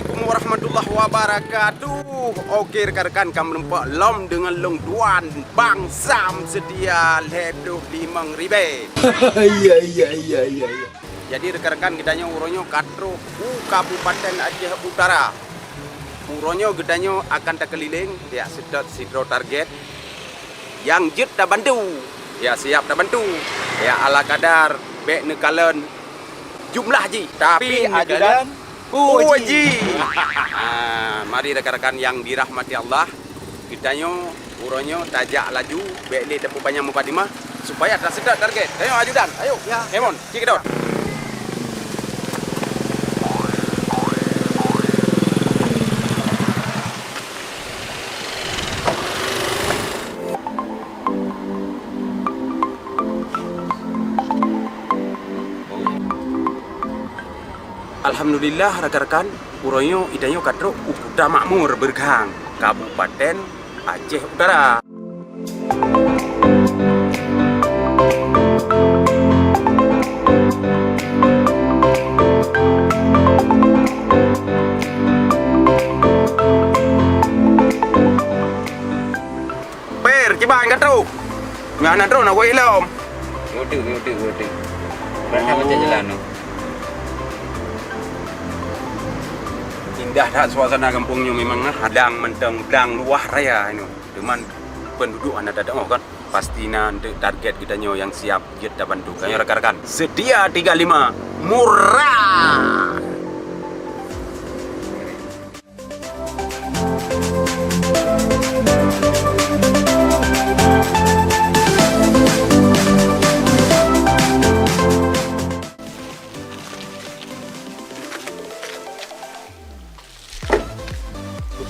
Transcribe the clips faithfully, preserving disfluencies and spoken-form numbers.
Assalamualaikum warahmatullahi wabarakatuh. Oke rekan-rekan, ka meurumpok lom deungon lôn tuan Bang Sam seutia lhèe ploh limong ribèe. Iya, iya, iya, iya, iya. Jadi rekan-rekan, geutanyoe uroe nyoe ka trôh u Kabupaten Aceh Utara. Uroe nyoe geutanyoe akan takeuliléng, ya, seutôt sidroe target nyang jeuet tabantu. Ya, siap tabantu. Ya, ala kadar bèk neukalon jumlah jih, tapi ajudan puji. Ah, mari rekan-rekan nyang dirahmati Allah, geutanyoe uroe nyoe tajak laju, bèk lé tapeupanyang mukadimah, supaya taseutôt target. Ayo ajudan, ayo. Ya. Kemon, cik dot. Alhamdulillah rekan-rekan, uroe nyoe geutanyoe ka trôh u Kuta Makmur Beuregang, Kabupaten Aceh Utara. Per, kiban ka trôh. Nyan na trôh na wéh lom. Nyoe deuh, nyoe deuh, nyoe deuh. Berangkat macam jalan tu. Indah that suasana gampông nyoe memang nah. Blang mantong, blang luwah raya nyoe. Cuman penduduk hana teudeungoe kan. Pasti na untuk target geutanyoe nyang siap jeuet tabantu. Kan nyoe rekan-rekan. Setia tiga lima. Murah.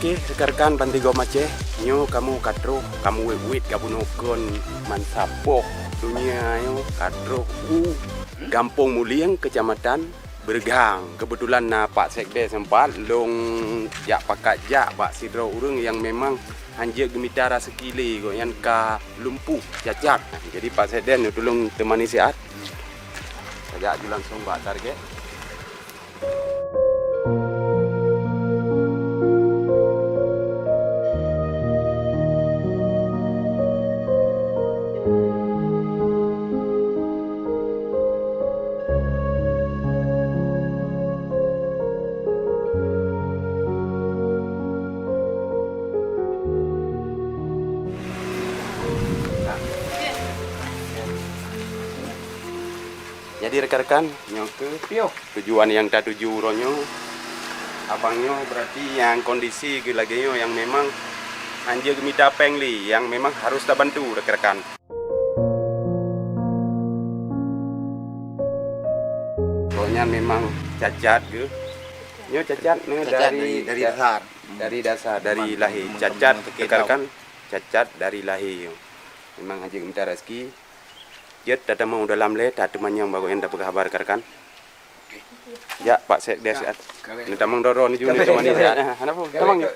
Oke, rekan-rekan bantigom Aceh, nyoe kamoe ka trôh, kamoe wét-wét ka bunoe kon mansaboh donya nyoe ka trôh u Gampông Mulieng, Kecamatan Beuregang. Keubeutulan na Pak Sekdes sempat lôn jak pakat jak bak sidroe ureueng nyang memang hanjeuet geumita raseuki lé, gobnyan ka lumpuh, cacat. Jadi Pak Sekdes neutulông teumani siat. Tajak aju langsông bak target. Jadi rekan-rekan, nyoe keuh piôh tujuan nyang tatuju uroe nyoe. Abang nyoe berarti nyang kondisi geuh lagèe nyoe nyang memang hanjeuet geumita péng lé, nyang memang harus tabantu rekan-rekan. Gobnyan memang cacat geuh. Nyoe cacat nyoe dari, dari dasar. Dari dasar, dari lahé. Cacat rekan-rekan, cacat dari lahé. Memang hanjeuet geumita raseuki. Jeuet tatamong u dalam lé, tateumanyong bak gobnyan tapeugah haba rekan-rekan. Jak Pak Sekdes. Neutamong droe-droe nyoe ju neuteumani siat. Hana peue, tamong ju.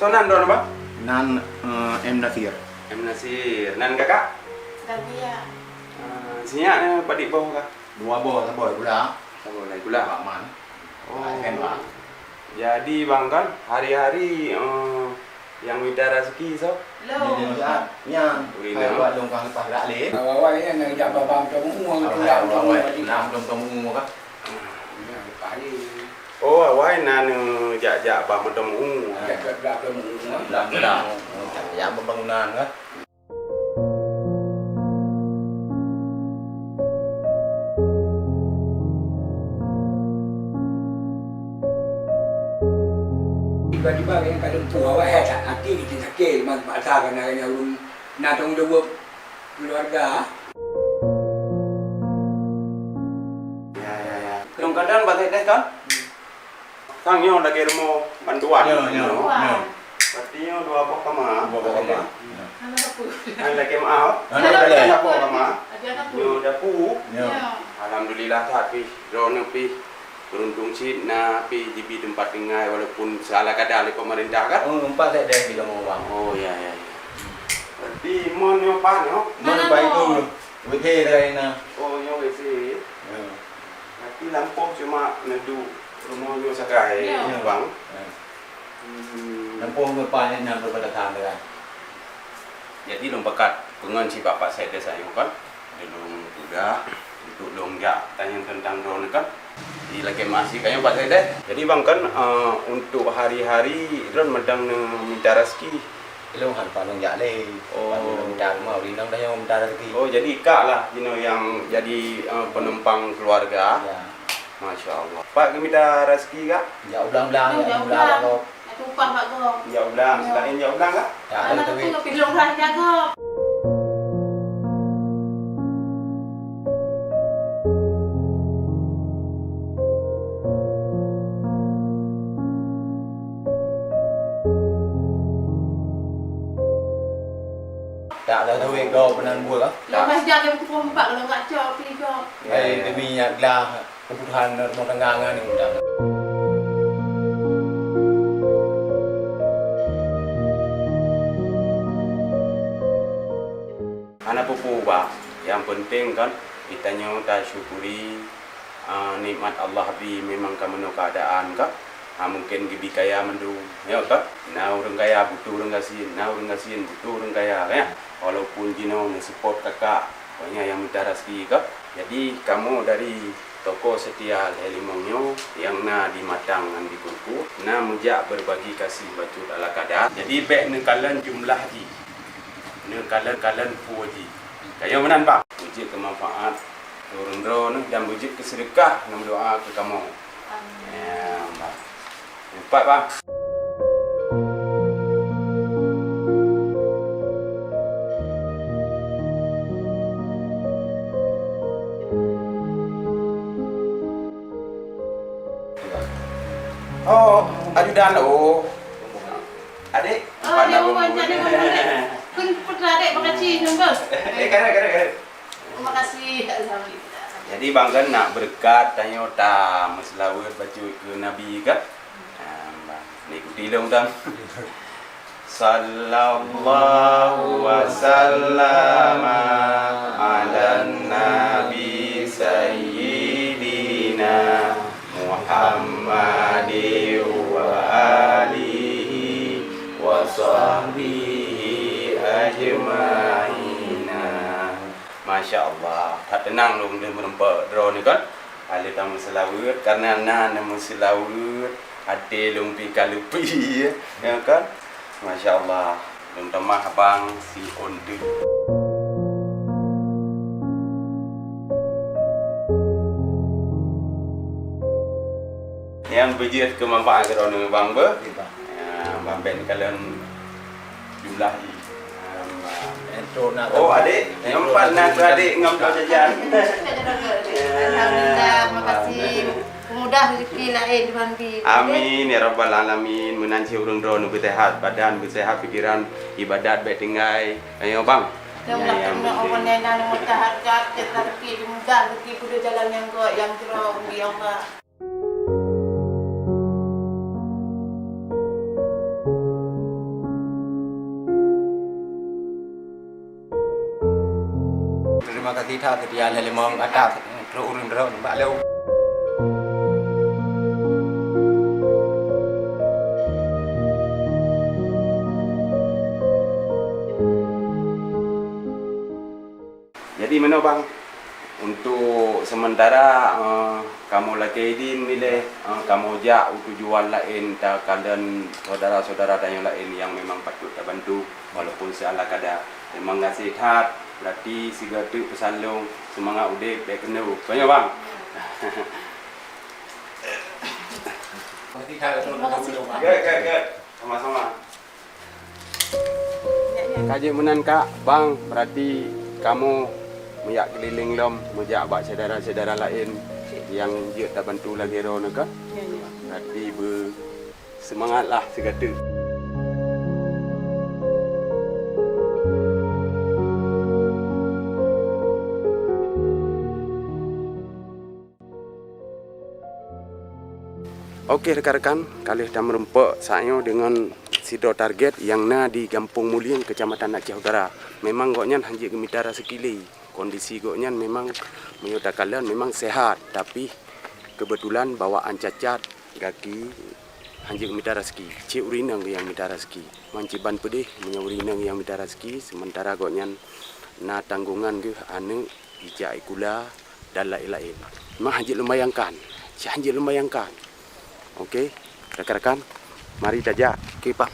Soe nan droeneuh, Bang? Nan, eh, M Nasir. M Nasir. Nan Kakak? Zakia. Eh, sinyak, eh, padit boh kah? Dua boh, saboh Daikula. Saboh Daikula. Pak Man. Oh. S M A. Jadi, Bang, kan, hari-hari, eh, nyang mita raseuki soe? Lôn. Nyan. Ureueng nyan. Awai-awai nyan, nyang jak babah meuteumeu'ue, awai-awai, meuteumeu'ue, kan? Nyan, Oh, awai na neujak-jak bak meuteumeu'ue. Bak meuteumeu'ue. Bak, bak. Ya, pembangunan, kan? Tiba-tiba kena kalon tu awai, eh, tak hati kita sakit, mak paksa kena kena urun na tanggung jawab keluarga. Ya, ya, ya. Kadang-kadang bak teh kan? Sang nyoe lagèe rumoh bantuan. Nyoe, nyoe, nyoe. Berarti nyoe dua boh kama. Dua boh kama. Nyoe. Hana dapu. Hai, lagèe maaf. Hana dapu. Hana dapu kama. Ada dapu. Nyoe dapu. Nyoe. Alhamdulillah that pih. Droeneuh pih. Beuruntung cit na pih jibi teumpat tinggai walaupun seala kada lé pemerintah kan? Oh, empat set dah bila mau bang. Oh, ya, ya, ya. Berarti mon nyoe pan nyoe? Mon Mana pai tu? Weh dah na. Oh, nyoe weh. Ya. Berarti lampôh cuma neuduek rumoh nyoe sagai, Ya. Bang. Ya. Hmm. Lampôh nyoe pan nyan beubatasan dengan. Jadi lôn pakat peungon si Bapak Sekdes ayong kan, di lôn tuga untuk lôn jak tanya tentang droeneuh kan. Di lagèe masih kayong Pak Sekdes. Jadi bang kan, eh, untuk hari-hari droen meudang neumita rezeki. Ilong han palong jak lé. Oh. Palong jak mau rinong dah yang minta rezeki. Oh, jadi kak lah jinoe yang jadi, eh, penumpang keluarga. Ya. Masya Allah. Pak geumita rezeki kak? Ya ulang-ulang, ya ulang. Atuh upah bak gob. Jak ulang, selain jak ulang kah? Tak ada duit. Anak tu pilih orang jaga. Tak ada duit kau pernah buat kah? Lepas jaga pukul empat kalau nggak cok pilih kau. Eh, demi nak gelah. Kebutuhan rumah tangga ngan ni mudah. Hana peue-peue bah, nyang penting kan geutanyoe tasyukuri, ah, nikmat Allah bi memang ka meunoe keuadaan ka. Ah, mungken geubi kaya mandum, ya kan? Na ureueng kaya butuh ureueng gasien, na ureueng gasien butuh ureueng kaya, ya. Walaupun jinoe neusupport kakak, banyak nyang mita raseuki ka. Jadi kamoe dari Toko seutia lhèe limong nyoe nyang na di Matang ngon di Teungku, na meujak beurbagi kasih bacut ala kada. Jadi bèk neukalon jumlah jih, neukalon-kalon peue jih. Kayém meunan, Bang. Beujeuet keu manfaat ureueng droeneuh dan beujeuet keu seudeukah ngon meudoa keu kamoe. Amin. Ya, Bang. Empat, Bang. Oh, ajudan. Oh. Adik, oh, empat dia nama umur dia. Kan putra adik, makasih, nombor. Eh, kare, kare, kare. Terima kasih, alhamdulillah. Jadi, Bang, kan nak berkat, tanyoe ta meuseulaweuet bacut keu Nabi, kan? Nah, Bang, ni ikuti lôn, kan? Sallallahu wa sallama ala nabi sayyidina Muhammadin wa alihi wa sahbihi ajma'ina. Masya Allah, that teunang lôn lheueh meureumpok droeneuh kan. Ka lheueh tameuseulaweuet, kareuna na neumeuseulaweuet, até lôn pih ka leupie, ya kan? Masya Allah, lôn tamah bang si onteuk. Nyang beujeuet keu manfaat keu droeneuh bang beuh. Ya, bang ben kalon jumlah jih. Oh, adik, nyoe pat na keu adik ngon Tok Jajan. Alhamdulillah, makasih. Mudah rezeki laén di Bang Bi. Amin ya rabbal alamin. Meunan cit ureueng droeneuh beuseuhat badan, beuseuhat pikiran, ibadat bèk tinggai. Ayo bang. Ya, ya, Terima kasih that seutia lhèe limong atas trok ureueng droeneuh bak lôn. Jadi meunoe bang, untuk sementara, eh, kamoe lakèe idin ilèe, eh, kamoe jak u tujuan laén takalon syedara-syedara tanyoe laén nyang memang patut tabantu walaupun siala kada. Memang gaséh that, berarti sigoe teuk peusan lôn, seumangat udép bèk keunoe. Kon nyo bang? Terima kasih. Good, good, good. Sama-sama. Ka jeuet meunan kak, bang, berarti kamoe meujak keulileng lom, meujak bak syedara-syedara laén nyang jeuet tabantu lagèe droeneuh kah? Ya, ya. Berarti beuseumangatlah sigoe teuk. Oke rekan-rekan, ka lheueh tameureumpok saat nyoe deungon sidroe target nyang na di Gampông Mulieng, Kecamatan Aceh Utara. Memang gobnyan hanjeuet geumita raseuki lé. Kondisi gobnyan memang meunyoe takalon memang sehat, tapi keubeutulan bawaan cacat, gaki, hanjeuet geumita raseuki. Cit ureueng inong nyang mita raseuki. Ngon cit ban peudeh meunyoe ureueng inong nyang mita raseuki, seumeuntara gobnyan na tanggongan geuh aneuk, ijak sikula dan laén-laén. Memang hanjeuet lôn bayangkan, cit hanjeuet lôn bayangkan. Oke, rekan-rekan, mari tajak. Oke, Pak.